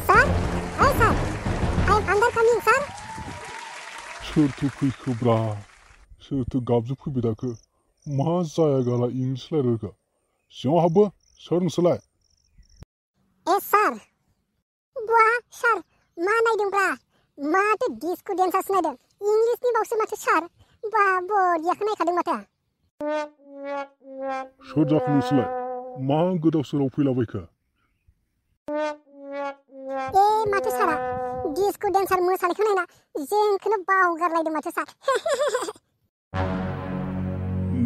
Sir? Hey, sir. I am under coming, sir. सोरथो फैखोब्रा सोरथो गाबजों फैबाय दाखो मा जायागाला इंलिस रायलायखो सिङाव हाबो सोर नोंसोरलाय sir. Buah, sir. मा नायदोंब्रा माथो डिस्को डेन्सार्स नायदों इंलिसनि बावसो माथो sir. बा बरियाखौ नायखादों माथो सोर जाखो नोंसोरलाय मा गोदाव सोराव फैलाबायखो माथो सारा डिस्को डेन्सार मोसानायखौ नायना जोंखौनो बावगारलायदों माथो सार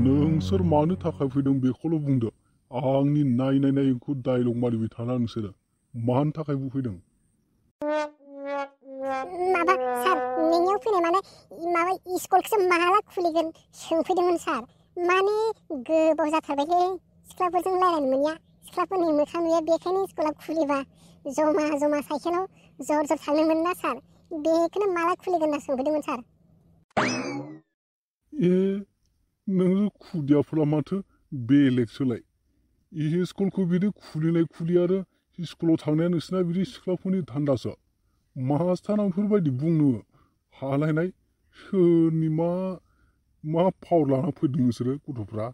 नोंसोर मानो थाखाय फैदों बेखौल' बुंदो आंनि नायनायखौ डायलग मारिबाय थाना नोंसोरो मानो थाखाय फैदों माबा सार नोंनियाव फैनाय माने माबा स्कुलखौसो माला खुलिगोन सोंफैदोंमोन सार माने गोबाव जाथारबायलै सिख्लाफोरजों रायलायनो मोनिया सिख्लाफोरनि मोखां नुयो बेखायनो स्कुला खुलिबा जमा जमा साइकेलाव जर जर थांनो मोन ना सार बेखौनो माला खुलिगोन होनना सोंफैदोंमोन सार नोङो खुदियाफोरा माथो बेलेगसोलाय स्कुलखौ बिदि खुलिनाय खुलि आरो स्कुलाव थांनाया नोंसिना बिदि सिख्लाफोरनि धान्दासो मास्टारफोरबायदि बुंनो हालायनाय सोरनि मा पावार लाना फैदों नोंसोरो गथ'फ्रा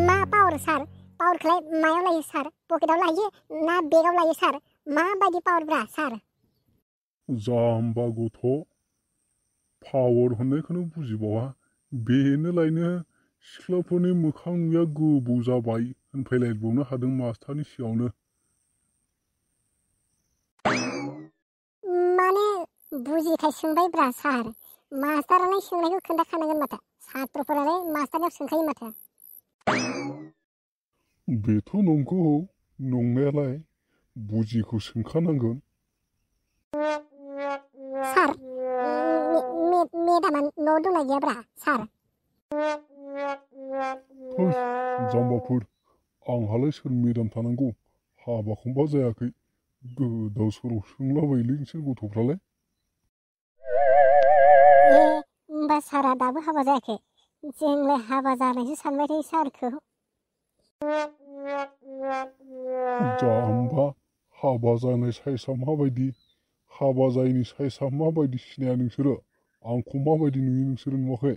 मा पावार सार पावारखौलाय मायाव लायो सार पकेटाव लायो ना बेगाव लायो सार माबायदि पावारब्रा सार जाम्बा गथ' पावार होननायखौनो बुजिबावा बेनो लायनो सिख्लाफोरनि मोखां नुया गोबौ जाबाय होनफैलायबावनो हादों मास्टारनि सिगाङावनो माने बुजिखाय सोंबायब्रा सार मास्टारालाय सोंनायखौ खोन्थाखानांगोन माथो सात्रफोरालाय मास्टारनाव सोंखायो माथो बेथ' नंगौ नंनायालाय बुजिखौ सोंखानांगोन सार मेदामा न' दंना गैयाब्रा सार जाम्बाफोर आंहालाय सोर मेदाम थानांगौ हाबाखौबा जायाखै गोदाव सोराव सोंलाबायोलै नोंसोर गथ'फ्रालाय होमबा सारा दाबो हाबा जायाखै जोंलाय हाबा जानायसो सानबाय थायो सारखौ जाम्बा हाबा जानाय साइसआ माबायदि हाबा जायैनि साइसआ माबायदि सिनाया नोंसोरो आंखौ माबायदि नुयो नोंसोरो नुवाखै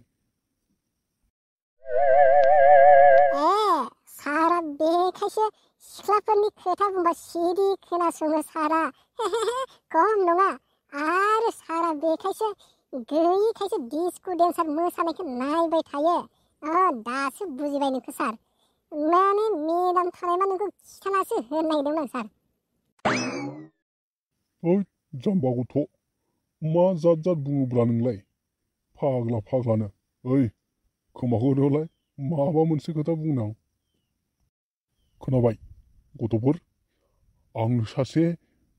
सारा बेखायसो सिख्लाफोरनि खोथा बुंबा सिरि खोनासङो सारा खम नङा आरो सारा बेखायसो गैयैखायसो डिस्को डेन्सार मोसानायखौ नायबाय थायो दासो बुजिबाय नोंखौ सार माने मेदाम थानायबा नोंखौ खिथानासो होनो नागिरदोंमोन आं सार ओइ जाम्बा गथ' मा जात बुङोब्रा नोंलाय फाग्लानो ओइ खोमाखौ होलाय माबा मोनसे खोथा बुंनां खोनाबाय गथ'फोर आंनो सासे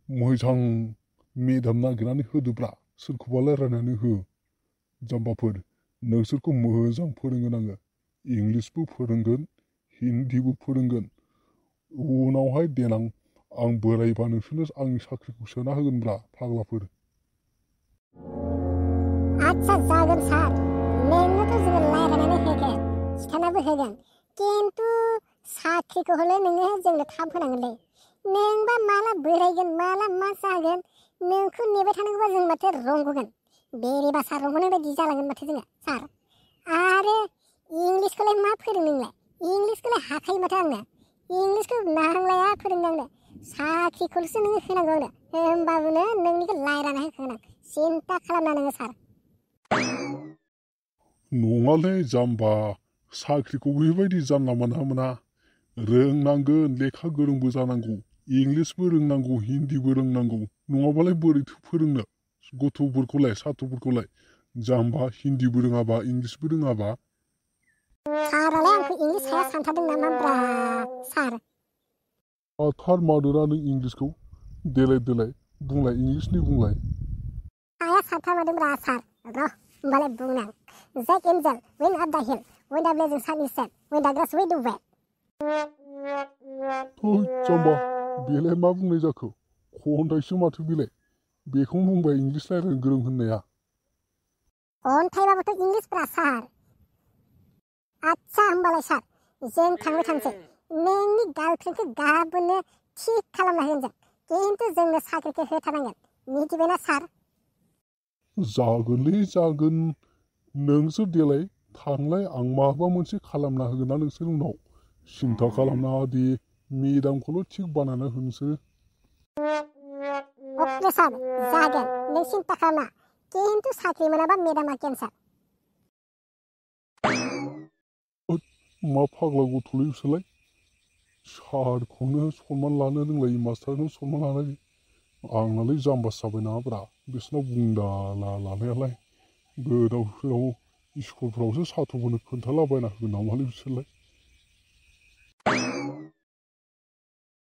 मोजां मेदाम नागिरनानै होदोब्रा सोरखौबा रायलायनानै हो जाम्बाफोर नोंसोरखौ मोजां फोरोंगोन आङो इंलिसबो फोरोंगोन हिन्दीबो फोरोंगोन उनावहाय देनां आं बोरायबा नोंसोरनो आंनि साख्रिखौ सोना होगोनब्रा फाग्लाफोर आच्छा जागोन सार नोंनोथ' जोङो रायलायनानै होगोन खिथानाबो होगोन खिन्थु साख्रिखौ हले नोङो जोंनो थाब होनांगोनलै नोंबा माला बोरायगोन माला मा जागोन नोंखौ नेबाय थानांगौबा जों माथो रंगगोन बेरे बासा रंगनाय बायदि जालांगोन माथो जोङो सार आरो इंलिसखौलाय मा फोरों नोंलाय इंलिसखौलाय हाखायो माथो आंनो इंलिसखौ नांलाया फोरोंनो आंनो साख्रिखौल'सो नोङो होनांगौ आंनो होमबाबोनो नोंनिखौ रायलायना होखागोन आं सिन्था खालामना नोङो सार नङालै जाम्बा साख्रिखौ बेबायदि जानला मोना रोंनांगोन लेखा गोरोंबो जानांगौ इंलिसबो रोंनांगौ हिन्दीबो रोंनांगौ नङाबालाय बोरैथो फोरोंनो गथ'फोरखौलाय साथ्र'फोरखौलाय जाम्बा हिन्दीबो रोङाबा इंलिसबो रोङाबा सारालाय आंखौ इंलिस हाया सानथारदों नामाब्रा सार थार मादोना नों इंलिसखौ देलाय बुंलाय इंलिसनि बुंलाय हाया सानथारमारदोंब्रा सार र' होमबालाय बुंनां Jack Angel went up the hill when the blazing sun is set when the grass went wet जाम्बा बेलाय मा बुंनाय जाखो खन्थाइसो माथो बेलाय बेखौनो बुंबाय इंलिस रायलायनो गोरों होननाया खन्थाइबाबोथ' इंलिसब्रा सार आच्छा होमबालाय सार जों थांनोसै नोंनि गार्लफ्रेन्डखौ गाबोननो थिग खालामना होगोन जों खिन्थु जोंनो साख्रिखौ होथारनांगोन मिथिबायना सार? जागोनलै जागोन नोंसोर देलाय थांलाय आं माबा मोनसे खालामना होगोन ना नोंसोर उनाव सिन्था खालामनाङा दि मेदामखौल' थिग बानायना होनोसै। अके सार जागोन नों सिन्था खालामा खिन्थु साख्रि मोनाबा मेदामा केन्सार। मा फाग्ला गथ'लै बिसोरलाय सारखौनो सनमान लानो रोंलायै मास्टारखौनो सनमान लानाय आंनालाय जाम्बासो जाबाय नामाब्रा बिसोरनाव बुंदाला लानायालाय गोदाव सोराव स्कुलफ्रावसो साथ्र'फोरनो खोन्थालाबायना होगोन नामालै बिसोरलाय।